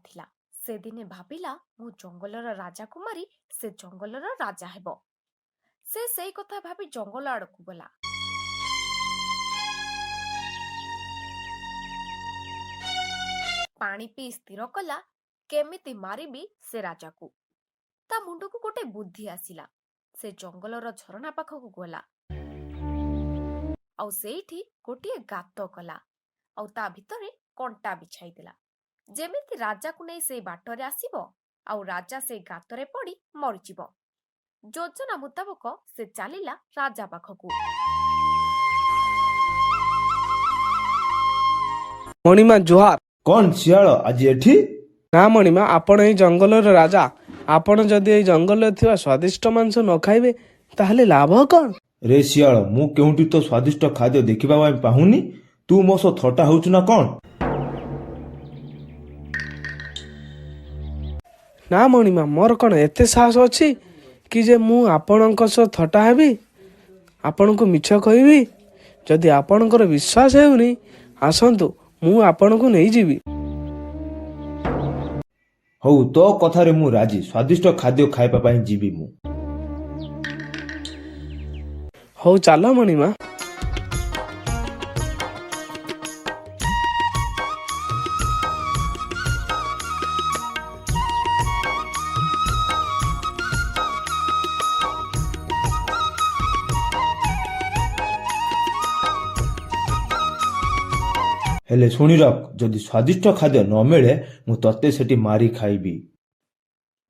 ଥିଲା। ସେ ଦିନେ ଭାବିଲା, ମୁଁ ଜଙ୍ଗଲର ରାଜାକୁ ମାରି ସେ ଜଙ୍ଗଲର ରାଜା ହେବ। ସେ ସେଇ କଥା ଭାବି ଜଙ୍ଗଲ ଆଡ଼କୁ ଗଲା। ପାଣି ପିଇ ସ୍ଥିର କଲା, କେମିତି ମାରିବି ସେ ରାଜାକୁ। ତା ମୁଣ୍ଡକୁ ଗୋଟେ ବୁଦ୍ଧି ଆସିଲା। ସେ ଜଙ୍ଗଲର ଝରଣା ପାଖକୁ ଗଲା ଆଉ ସେଇଠି ଗୋଟିଏ ଗାତ କଲା ଆଉ ତା ଭିତରେ କଣ୍ଟା ବିଛାଇ ଦେଲା, ଯେମିତି ରାଜାକୁ ନେଇ ସେଇ ବାଟରେ ଆସିବ ଆଉ ରାଜା ସେଇ ଗାତରେ ପଡି ମରିଯିବ। ଯୋଜନା ମୁତାବକ ସେ ଚାଲିଲା ରାଜା ପାଖକୁ। ମଣିମା, ଜୁହାର। କଣ ଶିଆଳ, ଆଜି ଏଠି? ନା ମଣିମା, ଆପଣ ଏଇ ଜଙ୍ଗଲର ରାଜା। ଆପଣ ଯଦି ଏଇ ଜଙ୍ଗଲରେ ଥିବା ସ୍ୱାଦିଷ୍ଟ ମାଂସ ନ ଖାଇବେ, ତାହେଲେ ଲାଭ କଣ? ରେ ଶିଆଳ, ମୁଁ କେଉଁଠି ତ ସ୍ୱାଦିଷ୍ଟ ଖାଦ୍ୟ ଦେଖିବା ପାଇଁ ପାହୁନି। ତୁ ମୋ ସହ ଥଟ୍ଟା ହଉଛୁ ନା କଣ? ନା ମଣିମା, ମୋର କଣ ଏତେ ସାହସ ଅଛି କି ଯେ ମୁଁ ଆପଣଙ୍କ ସହ ଥଟ୍ଟା ହେବି, ଆପଣଙ୍କୁ ମିଛ କହିବି? ଯଦି ଆପଣଙ୍କର ବିଶ୍ୱାସ ହେଉନି, ଆସନ୍ତୁ, ମୁଁ ଆପଣଙ୍କୁ ନେଇଯିବି। ହଉ, ତୋ କଥାରେ ମୁଁ ରାଜି। ସ୍ୱାଦିଷ୍ଟ ଖାଦ୍ୟ ଖାଇବା ପାଇଁ ଯିବି ମୁଁ। ହଉ ଚାଲ ମଣିମା। ହେଲେ ଶୁଣି ରଖ, ଯଦି ସ୍ୱାଦିଷ୍ଟ ଖାଦ୍ୟ ନ ମିଳେ, ମୁଁ ତତେ ସେଠି ମାରି ଖାଇବି।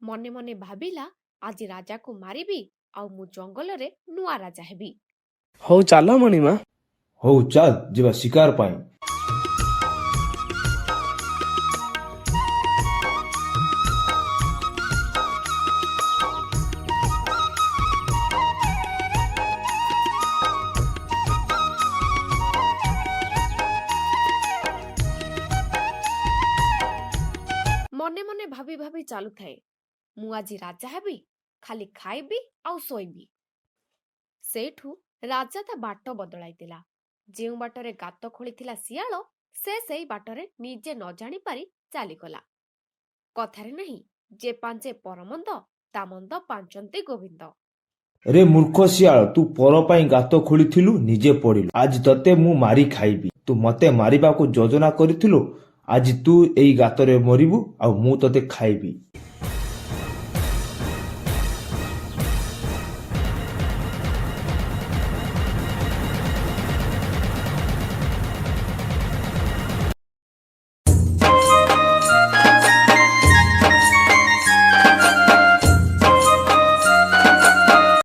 ମନେ ମନେ ଭାବିଲା, ଆଜି ରାଜାକୁ ମାରିବି ଆଉ ମୁଁ ଜଙ୍ଗଲରେ ନୂଆ ରାଜା ହେବି। ହଉ ଚାଲ ମଣିମା। ହଉ ଚାଲ, ଯିବା ଶିକାର ପାଇଁ। ମନେ ମନେ ଭାବି ଭାବି ଚାଲୁଥାଏ, ମୁଁ ଆଜି ରାଜା ହେବି, ଖାଲି ଖାଇବି ଆଉ ଶୋଇବି। ସେଇଠୁ ରାଜା ତା ବାଟ ବଦଳାଇ ଦେଲା। ଯେଉଁ ବାଟରେ ଗାତ ଖୋଳିଥିଲା ଶିଆଳ, ସେ ସେଇ ବାଟରେ ନିଜେ ନ ଜାଣିପାରି ଚାଲିଗଲା। କଥାରେ ନାହିଁ, ଯେ ପାଞ୍ଚେ ପରମନ୍ଦ, ତା ମନ୍ଦ ପାଞ୍ଚନ୍ତି ଗୋବିନ୍ଦ। ରେ ମୂର୍ଖ ଶିଆଳ, ତୁ ପର ପାଇଁ ଗାତ ଖୋଳିଥିଲୁ, ନିଜେ ପଡିଲୁ। ଆଜି ତତେ ମୁଁ ମାରି ଖାଇବି। ତୁ ମତେ ମାରିବାକୁ ଯୋଜନା କରିଥିଲୁ। ଆଜି ତୁ ଏଇ ଗାତରେ ମରିବୁ ଆଉ ମୁଁ ତତେ ଖାଇବି।